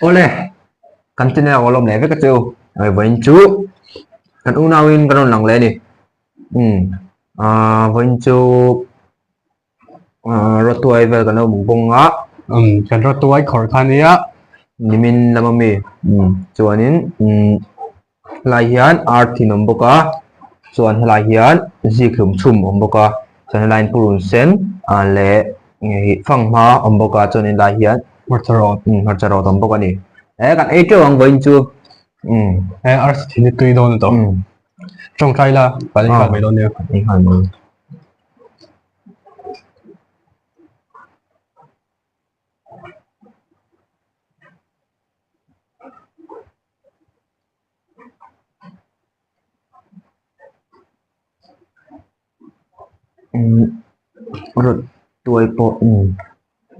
Awle, kan channel a lawm leh vek a chu. Vawiin chu kan unauin kan rawn lang leh a ni. Umm ah vawiin chu ah rawtuai vel kan lo hmu bawng a. Umm kan rawtuai khawrh kha nia. Nimin lam ami umm chuanin umm helai hian ar thin awm bawk a chuan helai hian zik hlum chhum awm bawk a chuan helai hian purun sen ah leh ih fanghma awm bawk a chuan helai hian hmarcha rawt umm hmarcha rawt awm bawk a ni he kan ei teuh ang vawiin chu umm he arsi thin hi tui dawn a tawh tawngtai la kan ei nghal mai dawn nia kan ei nghal mai. Umm rawt tuai pawh umm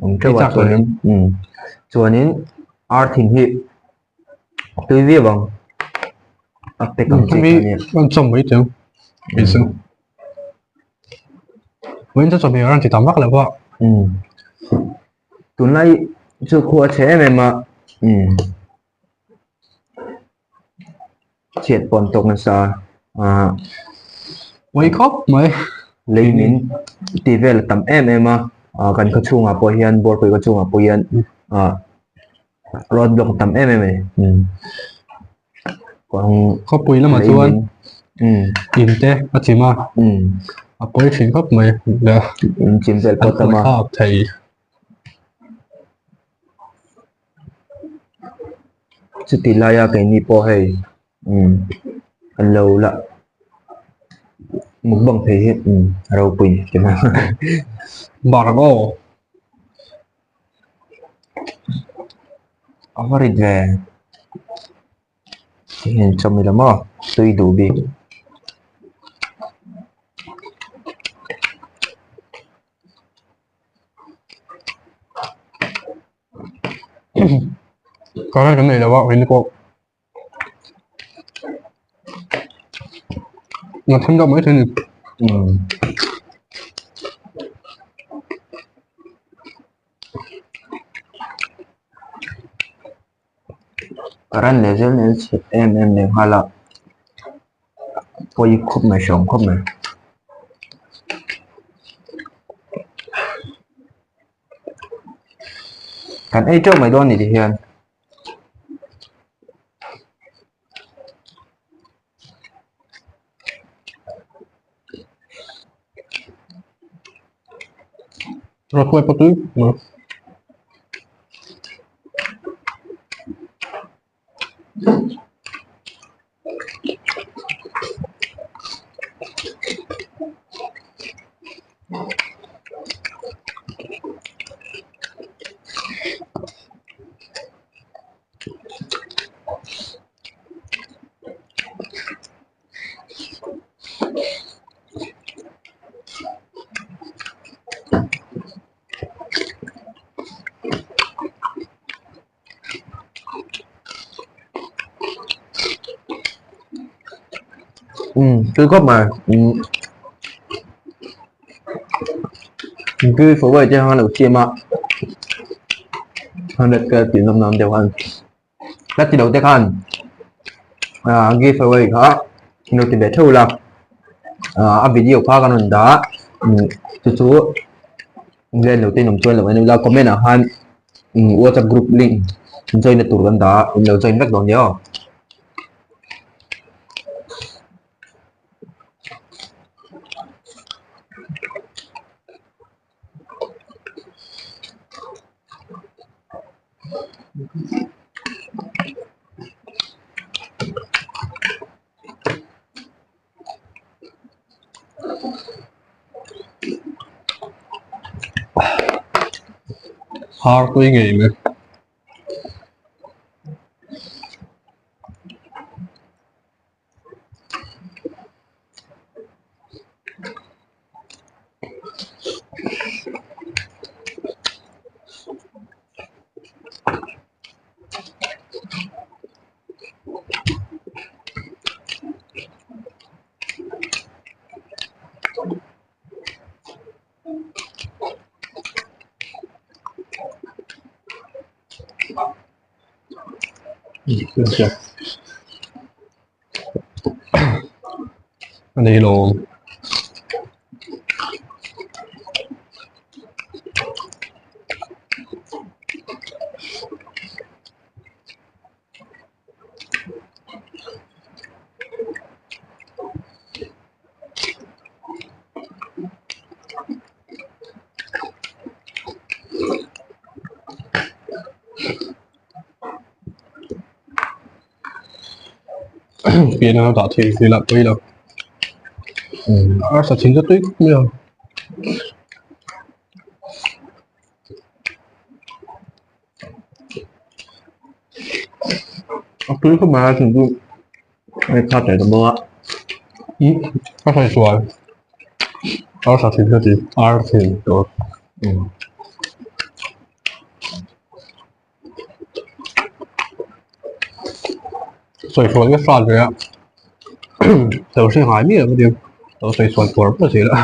awm teuh a chuanin umm chuanin ar thin hi tui viau ang a pack ang chi kha nia. An chawm mai teu kei chu vawiin chu chawhmeh a rawn ti tam vak lo a. Umm tunlai chu khua a chhe em em a umm. Chhiat pawn tawk nasa ah Pawi khawp mai. Lei min tih vel a tam em em a ah kan khaw chhungah pawh hian Buarpui khaw chhungah pawh hian ah road block a tam em em a ni umm kawng Khawpui lamah chuan umm in te a chim a umm a pawi thin khawp mai le in chim vel pawh a tam a. An thlak thei. Chuti laia keini pawh hei umm an lo la mukbang thei hi umm a ropui ti mai Bar aw a va rit ve Heng chawhmeh lam aw tui duh bik. Current kan nei lo a rin pawh a then deuh mai thei a ni. Current leh zel nen chhe em em leh nghal a pawi khawp mai hreawm khawp mai. Kan ei teuh mai dawn a ni tihian. Rawtuai pawh tui mai. Tui khawp mai umm te khan a lo siam a hundred vel tih nawm nawm deuh khan la ti lo te khan ah give away kha an lo ti ve theuh la ah a video kha kan rawn dah a umm chu chu len lo te in awm chuan lo en ula comment ah khan umm whatsapp group link join na tur kan dah a in lo join vek dawn nia aw. Har tui ngei mai. A nei lo. Pian a dah thei thei lah pawi lo. Arsa thin chu tui khawp mai a. A tui khawp mai a thin chu hei kha tel ta bawk a. Umm ka sawi sual. Arsa thin ka ti ar thin tur. Sawi sual ka hrat ve a lo hre ngai miah lo nia lo sawi sual tur pawh zel a.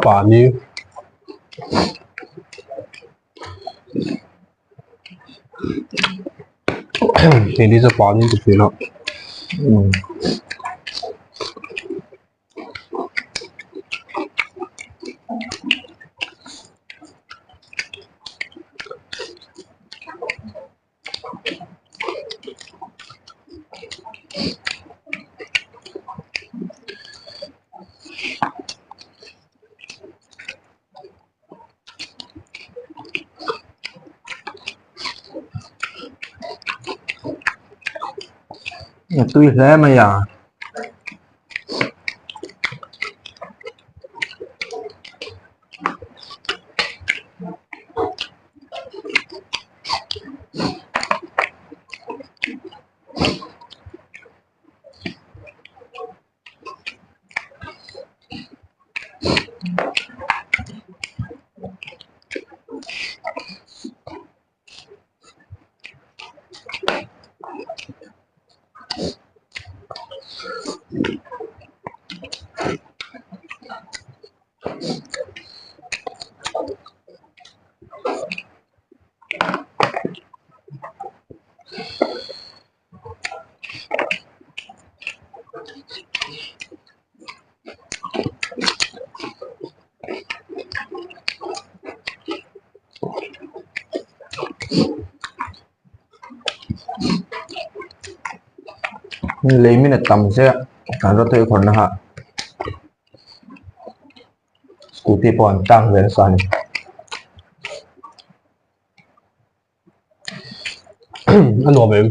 Pani hei hi chu pani ti thin a. A tui hle mai a. Lei min a tam chiah kan rawt hi khawrh na ha scooty pawh an tang ve nasa a ni. A nuam em?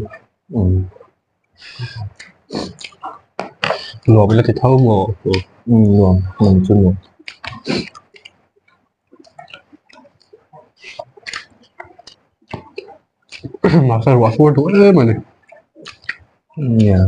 Nuam ila ti tho maw? Nuam, nuam chu nuam. Mahse ruah sur duh em a ni. Nia.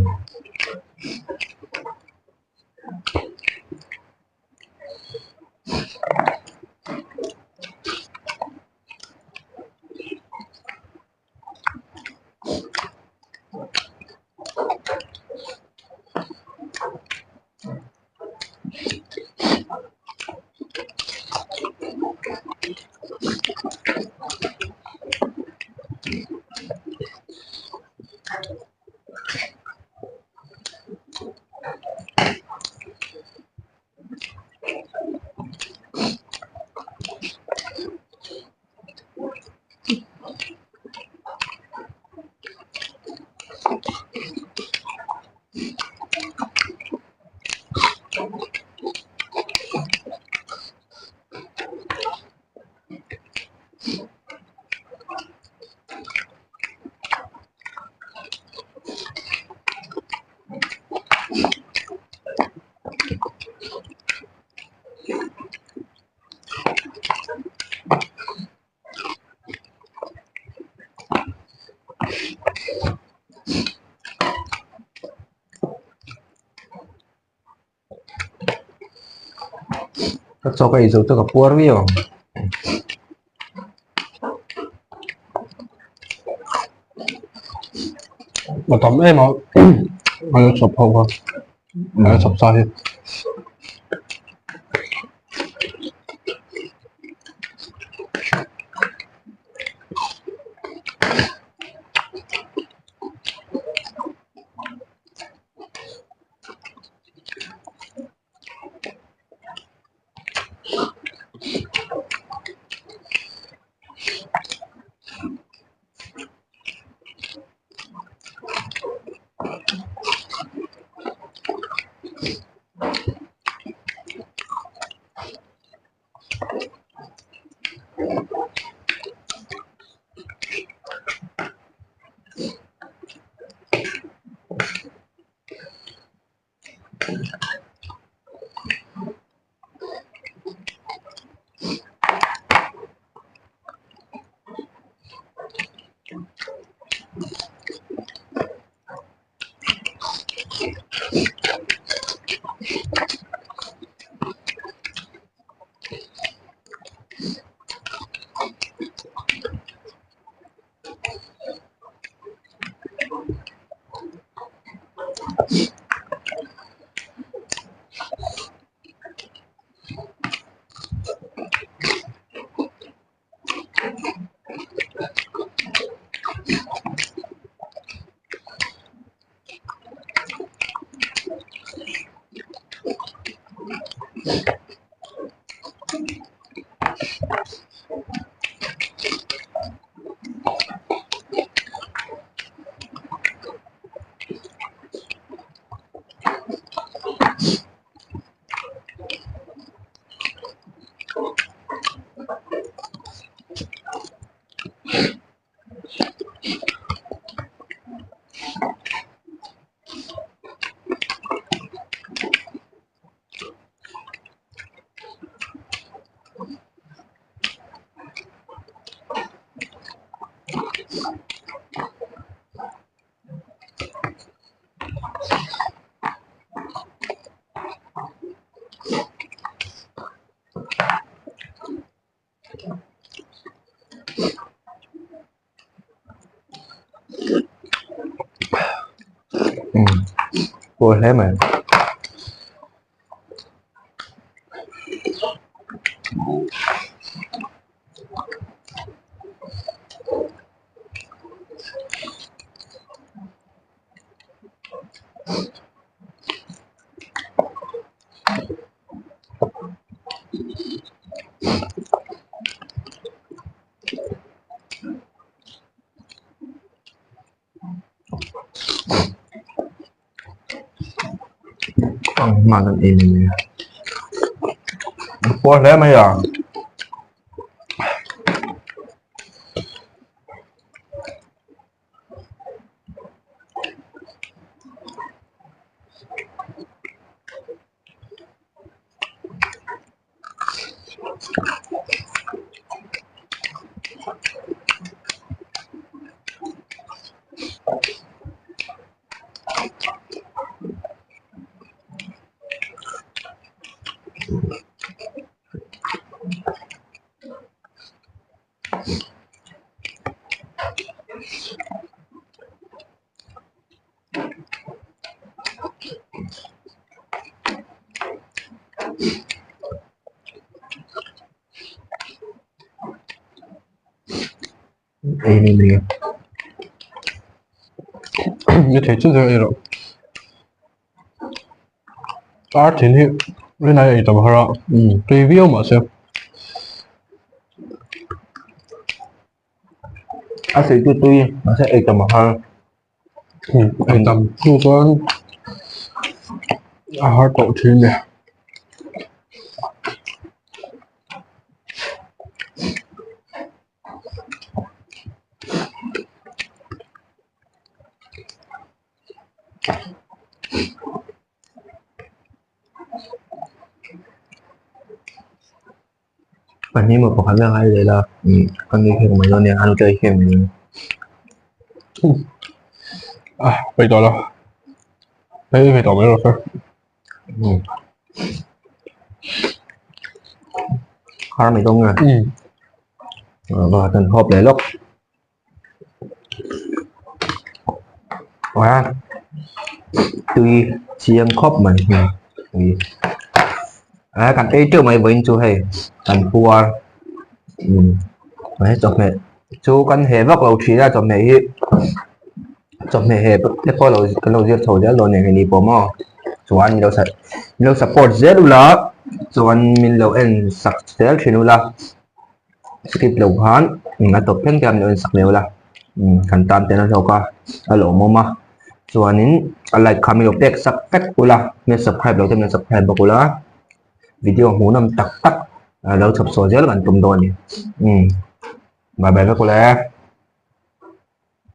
Ka chaw ka ei zo chu ka puar viau ang. A tam em a a lo chawp ho kha a lo chawp sa hi. Puar hle mai. Hman an ei mai a puar hle mai a. Ei mai mai a. Ni thei chu zel ei rawh. Ar thin hi rinai ei tam har a tui viau mahse. A sei chu tui mahse ei tam a har. Ei tam hnu chuan a har tawh thin a ni. Pahnih emaw pakhat vel ngai leh la ka nui khek mai dawn nia a nute hi mai dawn. Ah peih tawh lo hei peih tawh mai rawh sir. Har mai dawn nge. Va kan hawp leh lawk. A tui chiang khawp mai tui a kan ei teuh mai vawiin chu hei kan puar he chawhmeh chu kan heh vak lo thin a chawhmeh hi chawhmeh heh te pawh lo kan lo zir chho zel dawn eng ni pawh maw chuan min lo min lo support zel ula chuan min lo en sak zel thin ula. Skip loh khan a tawp thleng te a min lo insak leh ula kan tan ten a hlawk a a lawmawm a chuanin a like kha min lo pek sak vek ula min subscribe loh te min subscribe bawk ula video hmuhnawm tak tak lo chhawp chhuah zel kan tum dawn a ni bye bye vek ula e.